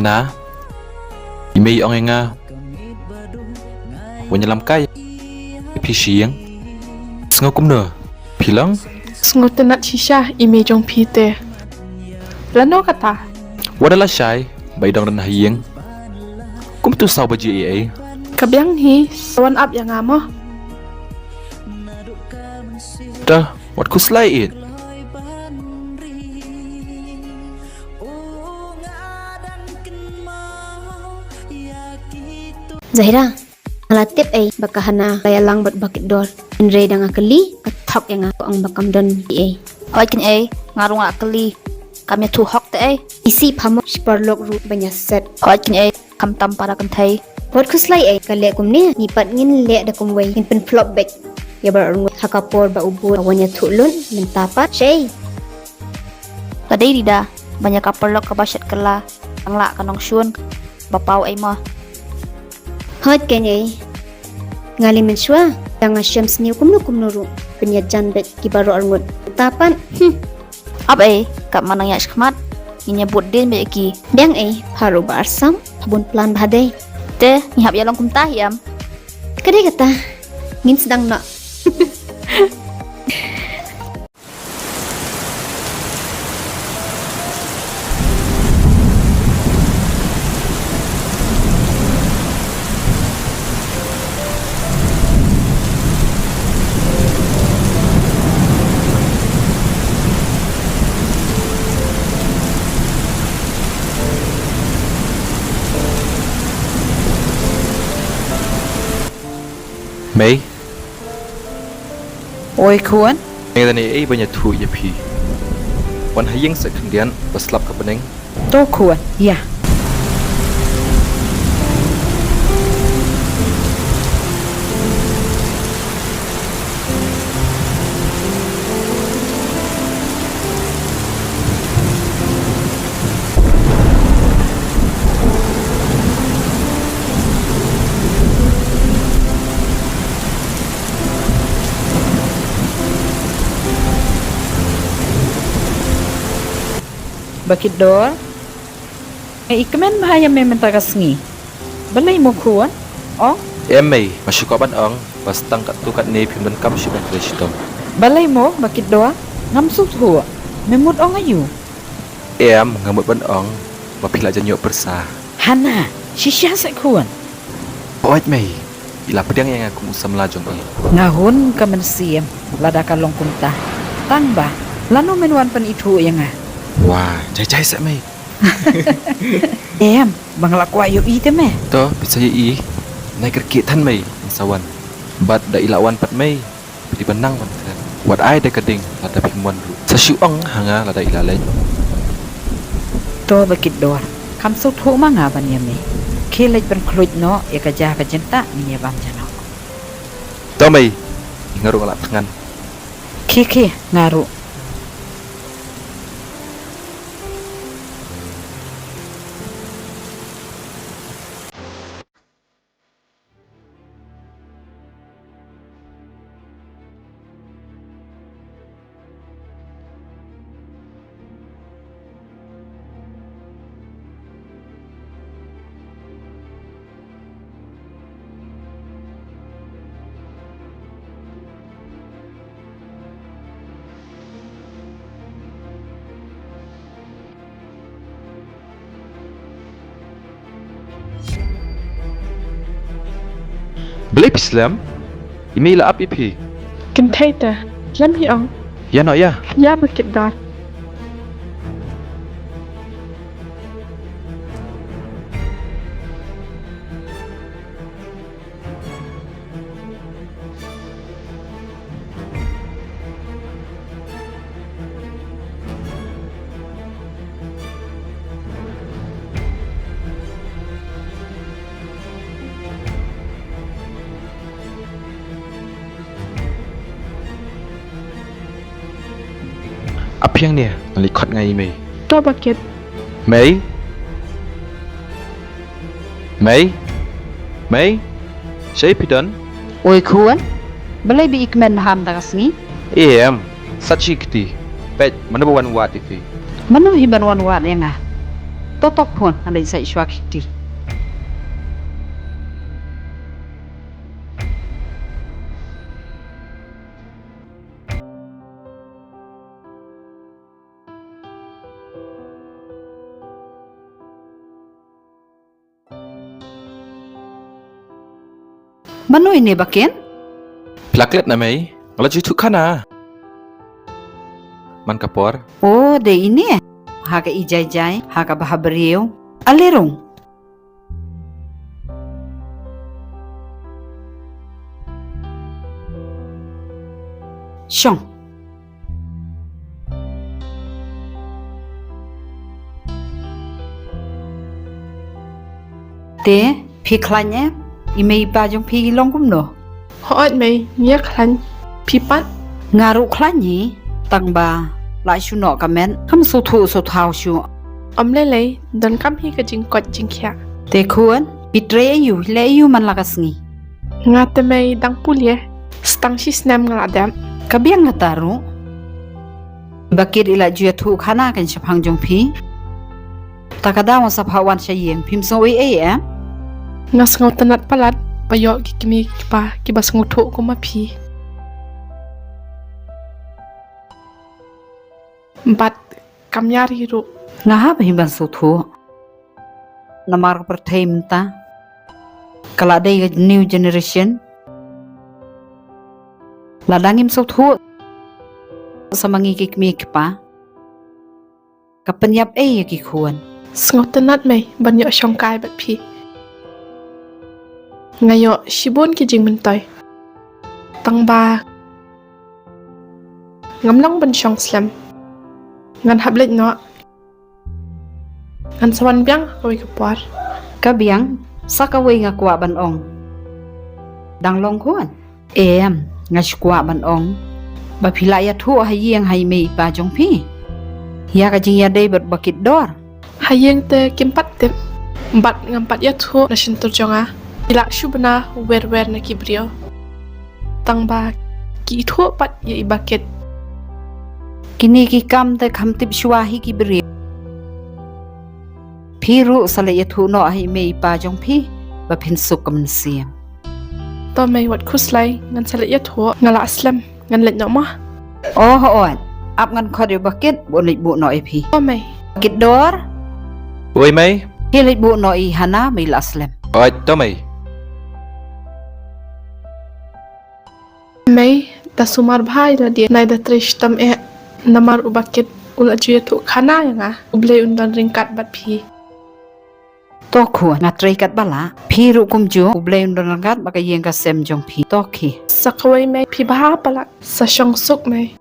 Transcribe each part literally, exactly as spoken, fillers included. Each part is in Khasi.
Na, i mei i ong ïa nga, wan ïalam kai ïa phi sha ïing. Sngew kumno, phi long? Sngewtynnat shisha i mei jong phi te. Lano kata? Wat da lashai ba i dang don ha ïing. Kumto saw baje eiei. Ka biang hi, sa wan ap ïa nga mo. Te wat khuslai ïeit. Zahira, nga la tip ei ba ka Hana la ïalang bad Ba Kitdor. Hynrei da nga kylli, ka thok ïa nga, ka ong ba kam don eiei. Hooid keiñ ei, nga ruh nga kylli, kam ïathuh hok te ei. Isih phamok shi paralok ruh ban ïaset. Hooid keiñ ei, khamtam para kynthei. Wat khuslai ei, ka leh kumne, ngi pat ngin leh da kumwei, ngin pynphlop beit ïa baroh arngut ha ka por ba u bud ka wan ïathuh lut mynta pat. Shei. Ka dei dei da ban ïa ka paralok kaba shet kylla, tang la ka nongshun ba paw ei mo. Hooid keiñ ei. Nga lei mynshuwa, tang nga shem sniew kumno kumno ruh, pynïajan beit ki baroh arngut. Tapan, hmm. Ap ei, katba nang ïaid shakhmat, ngin ïa bud dien beit ïa ki. Biang ei, pha ruh ba arsam, ha bun plan ba ha dei. Te, ngi hap ïa long kumta hi em. Ka dei kata, ngin sdang noh. Mei. Oi khun. Nga dang ïa ei ban ïathuh ïa phi. Wan ha ïing seh khyndiat ba slap ka bneng. To khun, ïa. Ba Kitdor. Nga i kmen bha ïa me mynta ka sngi. Balei mo khun? Ong. Em mei, nga shu kwah ban ong ba tang katto katne phim donkam shuh ban trei shitom. Balei mo Ba Kitdor? Ngam sngewthuh. Me mut ong aïu? Em, nga mut ban ong ba phi la jan ïoh pyrsa. Hana, shisha seh khun. Hooid mei, i la pdiang ïa nga kum u samla jong i. Nga hun ka mynsiem lada ka long kumta. Tang ba lano men wan pynithuh ïa nga? Wah, jai jai seh mei. Em, ba nga la kwah ïohi te me. To, phi sa ïohi. Nai kyrkieh than mei, ngin sa wan. Bad da i la wan pat mei, phi dei ban nang ban kren. Wat ai da ka ding lada phim wan ruh. Sa shu ong ha nga lada i la leit. To Ba Kitdor, kam sngewthuh ma nga ban ïa me. Khie leit ban khluit noh ïa ka ja ka jingtah, ngin ïa bam ja noh. To mei, nga ruh nga la thngan. Khie khie, nga ruh. Balei phi slem? I mei i la ap ïa phi. Kynthei te, slem hi ong. Ïa noh ïa. Ïa Ba Kitdor. Ap ïa nga, nga leit khot ngai i mei. To Ba Kit. Mei? Mei? Mei? Shaei phi don? Oi khun, balei ba i kmen bha mynta ka sngi? Em, sat shi kti. Peit, mano ba wan wad ïa phi? Mano hi ban wan wad ïa nga? To to khun, ngan leit sait shuwa kti. Mano ine Baket? Phi la klet na mei, nga la ju ïathuh khana. Man ka por. O, dei ine. Ha ka ijai jai, ha ka bha briew. Ale rung. Shong. Te, phi khlaiñ em? I mei i pa jong phi ki long kumno? Hooid mei, ngi ïa khlaiñ. Phi pat? Nga ruh khlaiñ hi, tang ba la shu noh ka met, kam sngewthuh sngewthaw shuh. Ym lei lei, donkam hi ka jingkoit jingkhiah. Te khun, phi trei aïu, leh aïu man la ka sngi? Nga te mei dang pule, sa tang shi snem nga la dep. Ka biang kata ruh. Baket i la ju ïathuh khana kein shaphang jong phi. Ta ka daw nga sa phah wan sha ïing, phim sngew ei ei em? Nga sngewtynnat palat ba ïoh ki kmie ki kpa kiba sngewthuh kum ma phi. Bad kam ïar hi ruh. Nga hap hi ban sngewthuh. Namar ka pyrthei mynta ka la dei ka new generation. Lada ngim sngewthuh sa ma ngi ki kmie ki kpa, ka pynïap ei ïa ki khun. Sngewtynnat mei ban ïoh shongkai bad phi. Nga ïoh shibun ki jingmyntoi, tang ba ngam long ban shong slem. Ngan hap leit noh. Ngan sa wan biang kawei ka por. Ka biang, sa kawei nga kwah ban ong. Dang long khun? Em, nga shu kwah ban ong ba phi la ïathuh ha ïing ha i mei i pa jong phi ïa ka jingïadei bad Baket Dor? Ha ïing te kim pat tip, bad ngam pat ïathuh na shyntur jong nga. Ki la shu bna wer wer na ki briew, tang ba ki ithuh pat ïa i Baket. Kine ki kam te kham tip shuwa hi ki briew. Phi ruh sa leit ïathuh noh ha i mei i pa jong phi ba phin suk ka mynsiem. To mei, wat khuslai, ngan sa leit ïathuh, nga la slem. Ngan leit noh mo. O hooid. Ap ngan khot ïa u Baket ba un leit buh noh ïa phi. To mei. Baket Dor. Oi mei. Phi leit buh noh ïa i Hana, mei la slem. Oi to mei. Mei, da sumar bha ïa lade, nai da trei shitom eh. Namar u Baket u la ju ïathuh khana ïa nga. U Blei un don ryngkat bad phi. To khun, nga trei katba lah. Phi ruh kumjuh, U Blei un don ryngkat bad ka ïing ka sem jong phi. To khie. Sa kawei mei, phi bha palat. Sa shong suk mei.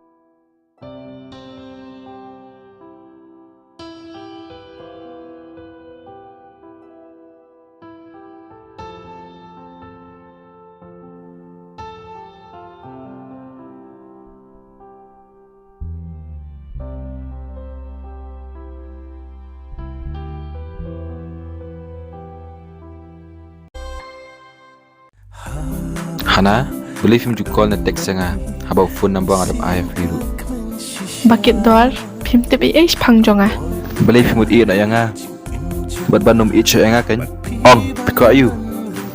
Hana, balei phim ju call ne text ïa nga haba u phone number nga dang ai ïa phi ruh? Baket Dor, phim tip ei ei shaphang jong nga. Balei phim mut ïeh noh ïa nga? Bad ban ym ïeit shuh ïa nga kein. Ong, phi kwah ïa u?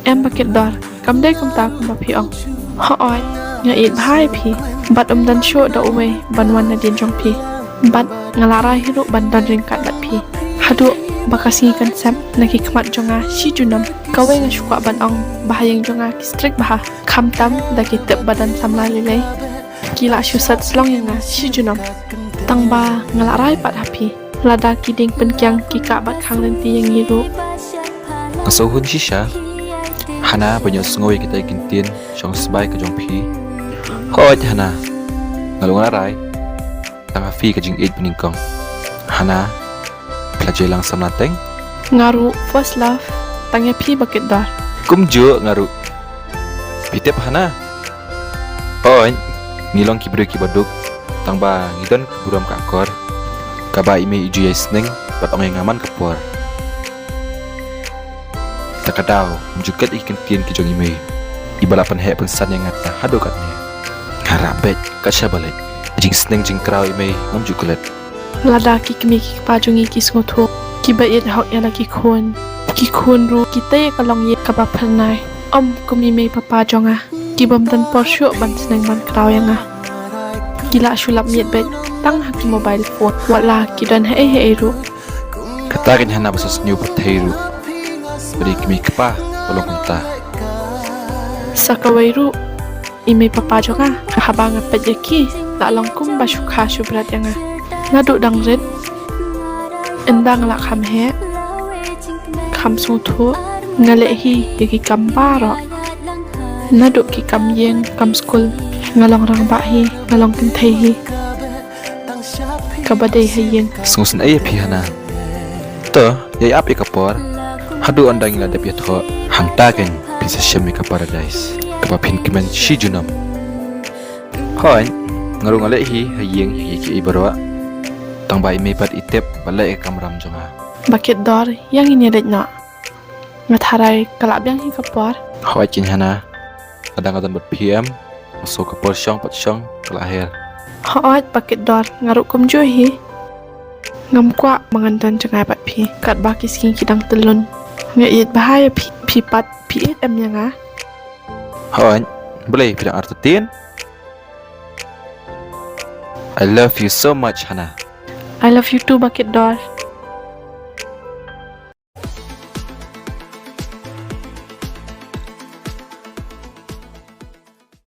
Em Baket Dor, kam dei kumta kumba phi ong. Hooid, nga ïeit bha ïa phi. Bad ym don shuh da uwei ban wan nadien jong phi. Bad nga la rai hi ruh ban don ryngkat bad phi haduh ba ka sngi kan sep na ki khmat jong nga shi junom. Kawei nga shu kwah ban ong ba ha ïing jong nga ki strict bha. Khamtam da ki tip ba don samla lei lei. Ki la shu sat slong ïa nga shi junom. Tang ba nga la rai pat ha phi. Lada ki dieng pynkiang ki kah bad khang lynti ïa ngi ruh. Nga sngewhun shisha. Hana, ban ïoh sngew ïa kita ki ktien shong sbai ka jong phi. Hooid Hana, nga long nga la rai. Tang ha phi ka jingïeit banyngkong. Hana, phi la jia lang samla teng? Nga ruh first love, tang ïa phi Baket Dor. Kumjuh nga ruh. Phi tip Hana? Hooid, ngi long ki briew kiba duk, tang ba ngi don ka burom ka akor. Kaba i mei i ju ïai sneng bad ong ïa nga man ka por. Ta ka daw, ym ju klet ïa ki ktien ki jong i mei. Iba la pynheh pynsan ïa nga haduh katne. Nga rah beit, kat shaba leit. Jingsneng jingkraw i mei, ngam ju klet. Lada ki kmie ki kpa jong ngi ki sngewthuh, Kiba ïeit hok ïa la ki khun. Ki khun ruh ki tei ka longïing kaba phyrnai. Ym kum i mei papa jong nga, ki bym don por shuh ban sneng ban kraw ïa nga. Ki lah shu lap miet beit tang ha ki mobile phone, wat la ki don haei haei ruh. Kata ka Hana ba sngewsynei pat thei ruh. Ba dei ki mei kpa ba long kumta. Sa kawei ruh, i mei papa jong nga, haba nga peit ïa ki, la long kumba shu kha shu bret ïa nga. Nga duh dang rit. Ynda nga la kham heh, kham sngewthuh, nga leh hi ïa ki kam baroh. Naduh ki kam ïing, kam skul, nga long rangbah hi, nga long kynthei hi. Kaba dei ha ïing. Sngewsynei ïa phi Hana. To, ïa ap ïa ka por. Haduh ynda ngi la dep ïathoh, hangta kan phi sa shem ïa ka paradise kaba phin kmen shi junom. Hooid, nga ruh nga leh hi ha ïing ïa kiei baroh. Tang ba i mei pat i tip ba leh ïa ka kamram jong nga. Ba Kitdor, ïa ngin ïa leit noh. Nga tharai ka la biang hi ka por. Hooid keiñ Hana. Lada nga don bad phi em, nga sngew ka por shong pat shong ka la her. Hooid ba Kitdor, nga ruh kumjuh hi. Ngam kwah ba ngan don jngai bad phi katba ki sngi ki dang tyllun. Nga ïeit bha ïa phi, phi pat phi ïeit em ïa nga? Hooid, balei phi dang artatien? I love you so much Hana. I love you too ba Kitdor.